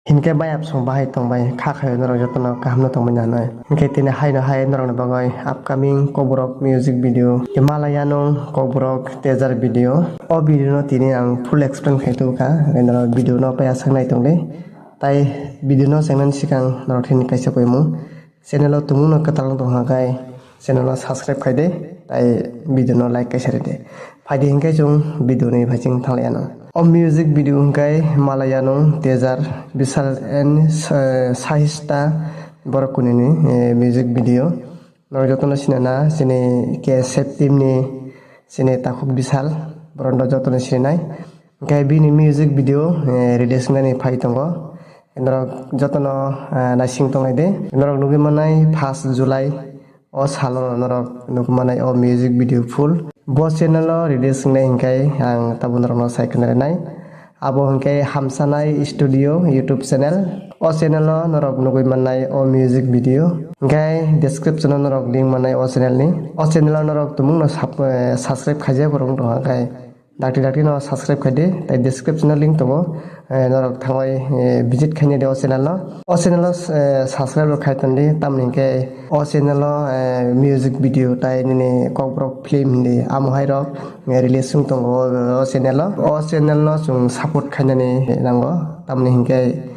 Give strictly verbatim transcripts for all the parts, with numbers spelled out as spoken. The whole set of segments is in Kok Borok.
Hinkhe bai absong bahai tongbai, kha khayo norok jotono kaham no tongbai nanai. Hinkhe tini haino hai norokni bagwi upcoming Kokborok music video, Himalayano Kokborok teaser video. O video no tini ang full explain khai tubu kha, hinkhe norok video no pai aswk nai tongdi. Tai video no chengnani swkang norok thini kaisa koimung. Channel o tumung no kwtal wng tong kha khai channel no subscribe khai de, tai video no like kaisa ride. Phaidi hinkhe chwng video ni phaising thanglai ano. O music video hinkhe Malayano teaser Vishal and, eh, Sahista borok kuni ni, eh, music video. Norok jotono sinana chini K S F team ni chini Takhuk Vishal, borok no jotono sinai. Hinkhe bini music video, eh, release wngnani phai tongo. Norok jotono, eh, naising tonglai de. Norok nugwi mannai first July o salo norok nugwi mannai o music video full. Bo channel o release wngnai hinkhe ang tabuk norokno sai khna rinai. Abo hinkhe Hamsanai Studio YouTube channel. O channel o norok nugwi mannai o music video. Hinkhe description o norok link mannai o channel ni. O channel o norok tumung no sub-, eh, subscribe khaijak borok wng tongkha hinkhe. Dakti dakti no subscribe khai di, tai description o link tongo, eh, norok thangwi, eh, visit khaina di o channel no. O channel o, eh, subscribe rok khai tong di, tamni hinkhe o channel o, eh, music video tai nini Kokborok film hindi amo hai rok, eh, release wng tongo o, o channel o. O channel no chwng support khainani nango, tamni hinkhe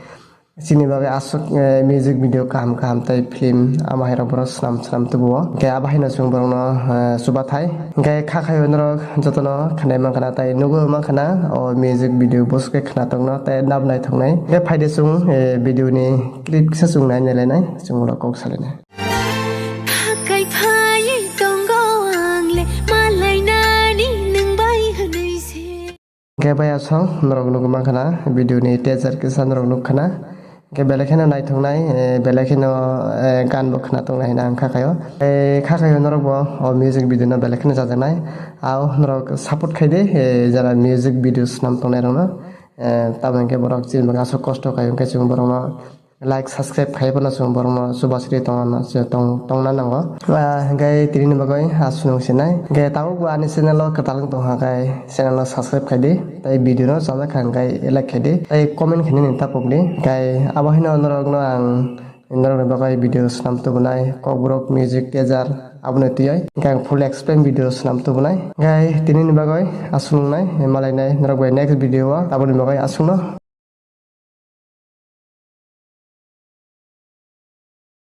chini bagwi aswk, eh, music video kaham kaham tei film ama hai rok borok swnam swnam tubuo. Hinkhe abo haino chwng borokno, eh, chubathai. Hinkhe kha khaio norok jotono khwnai mankha na tei nugwi mankha na o music video bwswk khe khwnathokno tei nab naithoknai. Hinkhe phaidi chwng, eh, video ni clip kisa chwng nai nailainai, chwng ulo kok salainai. Thakai phaiwi tongo ang le, malainani nwng bai hwnwi se. Hinkhe bai aswk norok nugwi mankha na video ni teaser kisa norok nukha na. Hinkhe belai kheno naithoknai, eh, belai kheno, eh, gan bo khwnathoknai hwnwi ang kha khaio. Eh, kha khaio norok bo o music video no belai kheno chajaknai. Ao norok support khai di, eh, jara music video swnam tongnai rokno. Eh, tamo hinkhe borok chini bagwi aswk kosto khai hinkhe chwng borokno like, subscribe khai phano chwng borokno chubasri tongna, tong-, tongna nango. Ah, hinkhe tini ni bagwi aswk nung sinai. Hinkhe tabuk bo ani channel o kwtal wng tongkha khe channel no subscribe khai di. Tai video no chajak kha hinkhe like khai di. Tai comment khainani tapok di. Hinkhe abo haino norokno ang norokni bagwi video swnam tubunai, Kokborok music teaser aboni twiwi. Hinkhe ang full explain video swnam tubunai. Hinkhe tini ni bagwi aswk nungnai, malainai norok bai next video o. Aboni bagwi aswk no.